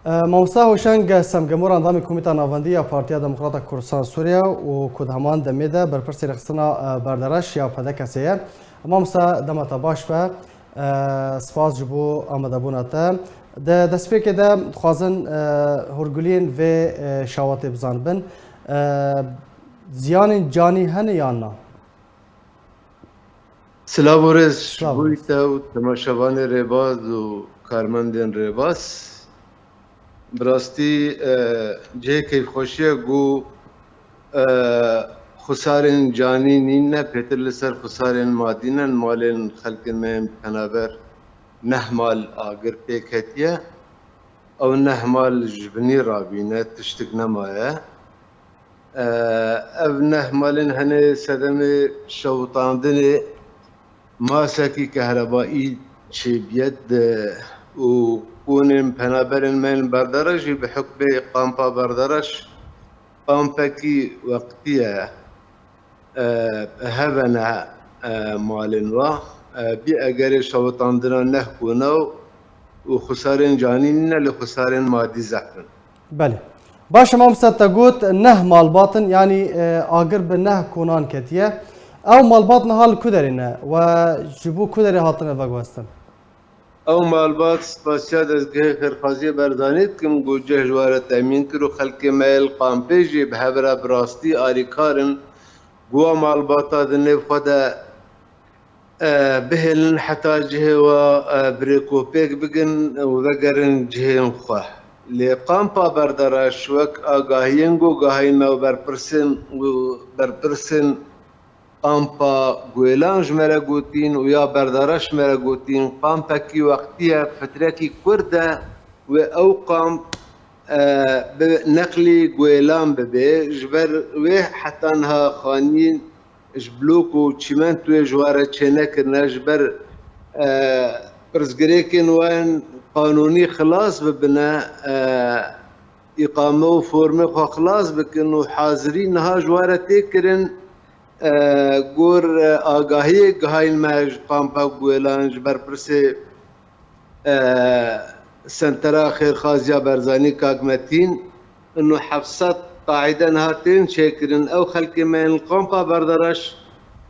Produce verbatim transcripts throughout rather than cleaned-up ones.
E, Mamosta Hoşeng Semgemor, endamê Komîta Navendî ya Partiya Demokrata Kurdistan Sûriye û ku di heman demê de berpirsê rêxistina, e, berdereş ya P D K'ê ye. Mamosta, dema te baş be. E, spas ji bo amadebûna te. Di destpêkê de dixwazin, e, hûrguliyên vê, e, şawatê bizanibin. E, ziyanên canî hene yan na? Silav û rêz ji Silav û bo rêz. Te û temaşevanê rêbaz û karmendên rêbaz. Bi rastî, e, cihê keyfxweşî ye ku, e, xusarên canî nîn ne, pêtir li ser xusarên madî ne, malên xelkên me yên penaber neh mal agir pê ketiye. Ew neh mal ji binî rabîne, tiştik nemaye. E, ev neh malên hene sedemê şewitandinê masekî kehrebayî çêbiye di û kûnên penaberên me yên berdereş jî bi hukmê kampa berdereş kampekî weqtî ye. E, hevene, e, malên wa, e, bî egerê şewitandina neh kûna û xusarên canî nîne, lê xusarên madî zehf in. Belê. Baş e, mamosta, te got neh malbat in, yanî, e, agir bi neh konan ketiye. Ew malbat niha li ku derê ne we ji bo ku derê hatine veguhestin? Ew malbat spasiya dezgehê xêrxwaziyê Barzanî dikim ku cih ji we re temîn kir û xelkê me yê li kampê jî bi hev re bi rastî alîkar in ku wa malbata di nêv xwe de, e, bihêlin heta cihê we, e, bi rêkopêk bigin û vegerin cihên xwe. Lê kampa berdereş wek agahiyên ku gihayî me û berpirsên, û berpirsên kampa Guêlan ji me re gotîn û ya berdereş ji me re gotîn, kampekî wextî ye, fitrekî kurt e wê ew kamp, e, bi neqlî Guêlan bibe. Ji ber wê heta niha xaniyên ji blok û çîmentoyê ji wan re çênekirine, ji ber, e, pirsgirêkên wan qanûnî xilas bibine, e, îqame û formê xwe xilas bikin û hazirî niha ji wan re tê kirin. E, gor, e, agahiyê gihayîn me ji kampa Guêlan, ji berpirsê, e, Sentera Xêrxaziya Barzanî, Kak Metîn, ino heft sed qaîde niha tên çêkirin. Ew xelkê me yên li kampa berdereş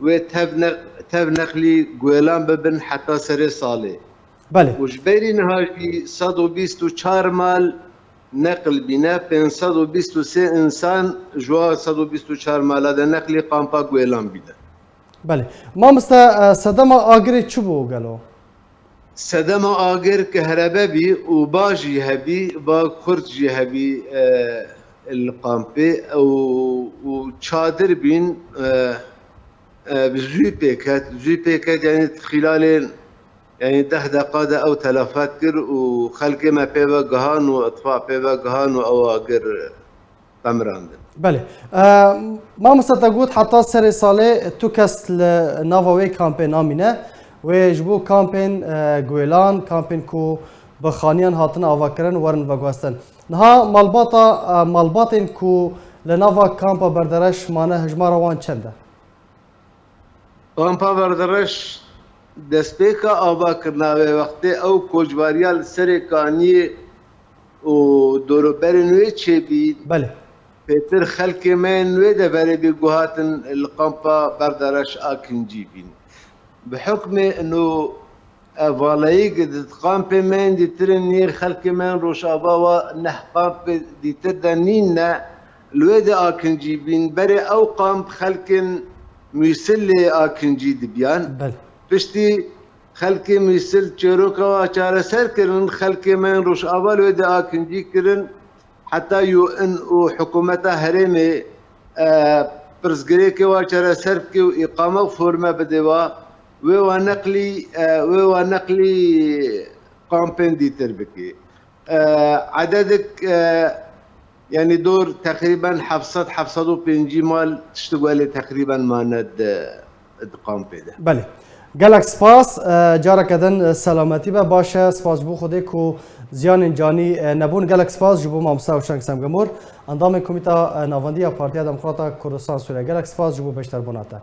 wê tev ne-, tev neqlî Guêlan bibin heta serê salê. Belê. Û ji berî niha jî sed û bîst û çar mal neqil bîne, pênc sed û bîst û sê însan ji wa sed û bîst û çar mala de neqlî kampa Guêlan bîne. Belê. Mamoste, e, sedema agirê çi bû gelo? Sedema agir kehrebe bî û ba jî hebî, ba kurt jî hebî, e, li kampê û, û çadir bîn, e, e, bi zû pêket, zû pêket, yanî xîlalên Yanî deh deqa de ew telafat kir û xelkê me pê ve gihan û itfa pê ve gihan û ew agir qemirandin. Belê. E, mamoste, te got heta serê salê tu kes li nava wê kampê namîne. Wê ji bo kampên, e, Guêlan, kampên ku bi xaniyan hatine avakirin, werin veguhestin. Niha malbata, e, malbatên ku li nava kampa berdereş mane, hejmara wan çend e? Kampa Berdereş destpêka avakirina wê wextê ew koçbariya li Serê Kaniyê û doroberên wê çêbî. Belê. Pêtir xelkê me yên wê deverê bî ku hatin li kampa Berdereş akincî bîn. Bi hukmê ino Ev valeyî di kampê me yên dîtir in, nêr xelkê me yên Rojava wa neh kampê dîtir de nîn ne, li wê de akincî bîn. Berê ew kamp xelkên Mûsilê akincî dibiyan. Belê. Piştî xelkê Mûsil çêroka wa çareser kirin, xelkê me yên Rojava li wê de akincî kirin. Heta U N û hikûmeta herêmê, e, pirsgirêkê wa çareser bike û îqame û forme bide wa, wê wa neqlî, e, wê wa neqlî kampên dîtir bike. E, ededik, e, yanî dor teqrîben heft sed, heft sed û pêncî mal tiştik welê teqrîben mane di, di kampê de. Belê. Gelek spas. E, careke din, e, selametî be. Baş e, spas ji bo Xwedê ku ziyanên canî, e, nebûn. Gelek spas ji bo mamosta Ewşeng Semgemor, endamê Komîta, e, Navendî ya Partiya Demokrata Kurdistan Sûriye. Gelek spas ji bo beşdarbûna te.